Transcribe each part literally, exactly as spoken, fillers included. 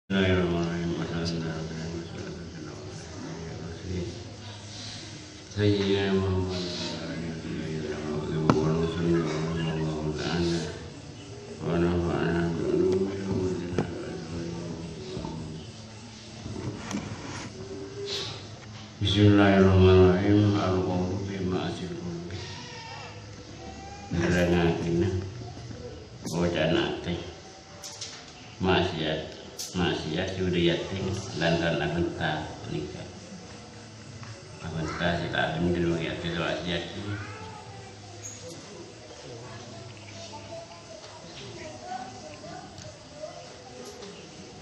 Bismillahirrahmanirrahim. Alhamdulillahirabbil alamin. Wassalatu wassalamu ala sayyidina Muhammad wa ala alihi wa sahbihi wa sallam. Allahu ta'ala wa nafa'ana bi ulumihi wa bi Bismillahirrahmanirrahim. Al-qawlu fi ma'asil qulub. Nerrangngaghinna oca'na atè. Maksiat, maksiat sè budhâjâ atè lantaran abhânta nèka. Abhânta sè ta' abhânta maksiat sè maksiat.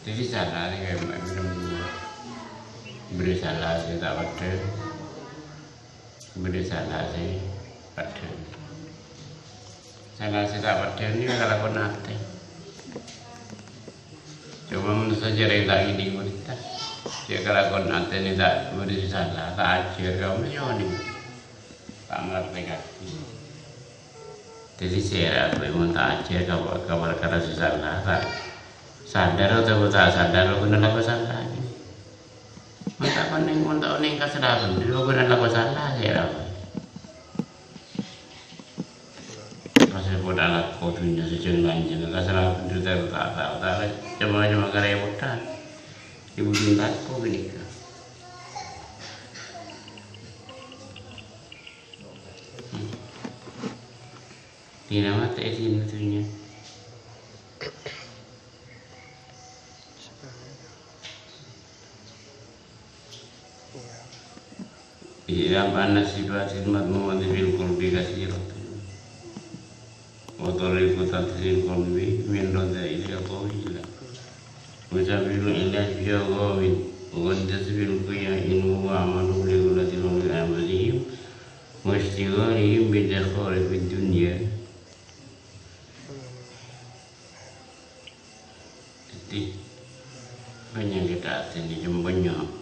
Dhâddhi sala rèya, bâdâ sala sè ta' peddhâng, bâdâ sala sè peddhâng. Sala sè ta' peddhâng nèka kalakowan atè. Coma manossa jârèya ta' ngèdhing berita. Sè kalakowan atè nèka ta' bâdâ sè sala, ta' ajhâr ka manossa nèka. Ta' ngartè kabhi. Dhâddhi sèra bhâi mon ta' ajhâr ka, ka parkara sè sala, ta' sadar otabâ ta' sadar, ghuna lako sala. Mon ta' onèng, mon ta' onèng ka sala, ghuna lako sala, sèra bhâi. Pas rèpot alako dhunnya sè jâng-lanjhâng, ka sala bhendher ta' tao, ta' coma-coma karèpotan. Ibu cintaku ghânèka. Hmm. Dina matè è dina dhunnya. Iya, anna sifatil madhmumati fil qalbi katsiratun. Wa tariqu tathiril qalbi min radzailha tawila. Wa sabilu ilajiha ghawin. Wa qad tasbil qiya in huwa amalu li ghulatil qawmi amalihim. Wa isytighalihim bid-dikhari fid dunya. Dhâddhi, panyakèt atè nèka bânnya'.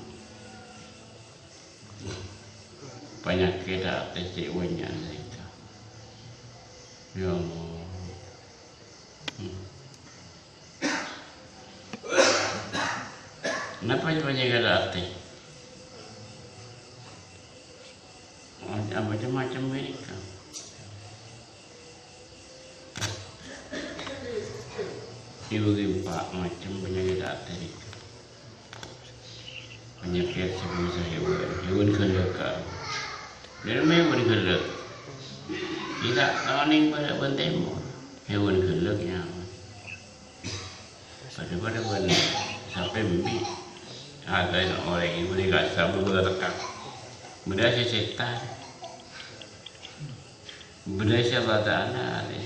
Panyakèt atè sè bânnya' nèka. Ya Allah. Hmm. Napa panyakèt atè? Macem-macem ghânèka. Èbâghi empa' macem panyakèt atè nèka. Panyakèt sè bisa hèwan, hèwan ghellâ'. Dhâddhi hèwan ghellâ'. Bisa ta' onèng bârâ' bân tèmor. Hèwan ghellâ' nyaman. Padâ-padâ bân sapè embi'. Atè orèng ibu di kassa' buru tekka. Bâdâ sè sètan. Bâdâ sè Allah Ta'ala arè.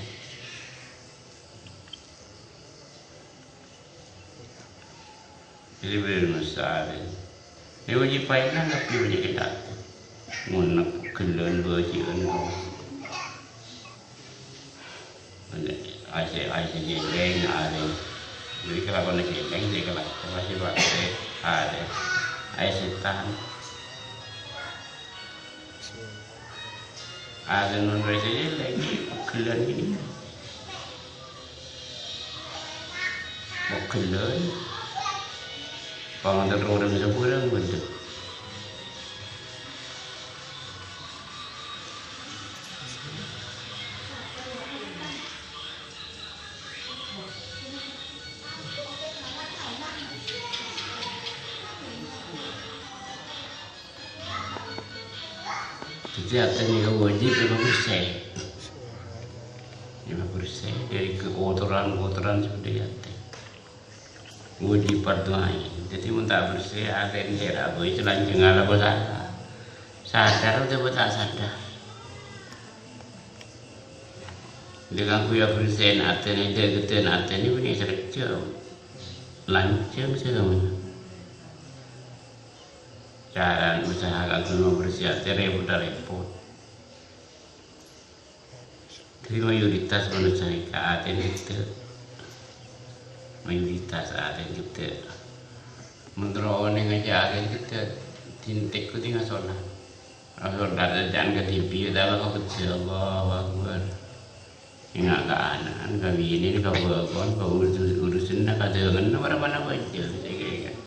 Jadi bâdâ masa arè. Ini wajib paina tapi wajib kita. Ngonek gelon bâji'ân kok. Aise, aise jeleng, arè. Jadi kalakowan jeleng, jadi kalakowan masih pakai arè. Aise tan. Arè non aise jeleng, gelon ini. Gelon. Pangantar orang sebulan, bener. Dhâddhi, atè nèka wajib èpabersè. Èpabersè dâri kotoran-kotoran sè bâdâ è atè. Wajib fardhu ain. Dhâddhi, mon ta' bersè, atè nèka bâi salanjhângnga alako sala. Sadar otabâ ta' sadar. Dâ' kaangghuy abersèna atè nèka, jâgâdhân atè nèka bânnè sakejjhâ'. Lanjhâng sè sampèyan. Cara usaha kaangghuy mabersè atè rèpot-rèpot. Jadi mayoritas manossa nèka atèna gheddhâ'. Mayoritas atèna gheddhâ'. Mon terro onèng ajâ atèna gheddhâ', dintek kèng asolat. Asolat ajâ ka T V, ta' la ka gheddhâ', Allahu Akbar. Enga' ka ana'na, ka binèna, ka bhâkona, ka urus-, urusanna, ka dhângènna, para bâna bâjâ.